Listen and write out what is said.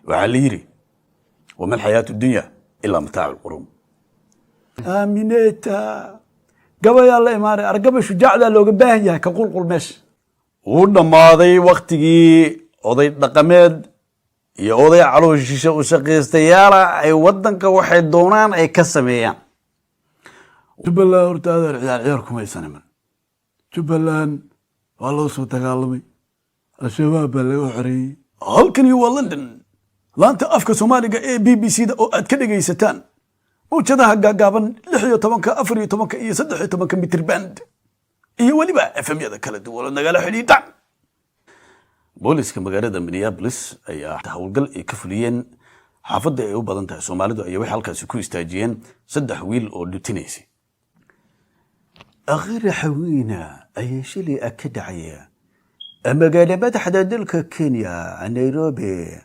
Waxaa la yidhi: "Wama alxayaatu dunya ilaa mataacu lquruur." Aamineta gabayaa la imaanay, argabay shujaacdaa looga baahan yahay ka qulqul meesha. Wuu dhammaaday waktigii oday dhaqameed iyo oday calooshiisha u shaqaystayaala ay waddanka waxay doonaan ay ka sameeyaan. Jubbaland horta, adeer, ciyaar ciyaar kumaysan iman. Jubbaland waa loo soo dagaalamay, Al-Shabaab baa laga xoreeyey. Halkani waa London, laanta afka Soomaaliga ee BBC da oo aad ka dhegaysataan mawjadaha gaagaaban 16-ka, 14-ka iyo 13-ka mitir band iyo weliba FM-yada kala duwan oo nagala xidhiidhaan. Booliska magaalada Minneapolis ayaa howlgal ay ka fuliyeen xaafadda ay u badan tahay Soomaalidu ayaa waxay halkaasi ku istaajiyeen saddex wiil oo dhutinaysay. Qarax weyn ayaa shalay ka dhacaya magaala madaxda dalka Kenya, Nairobi.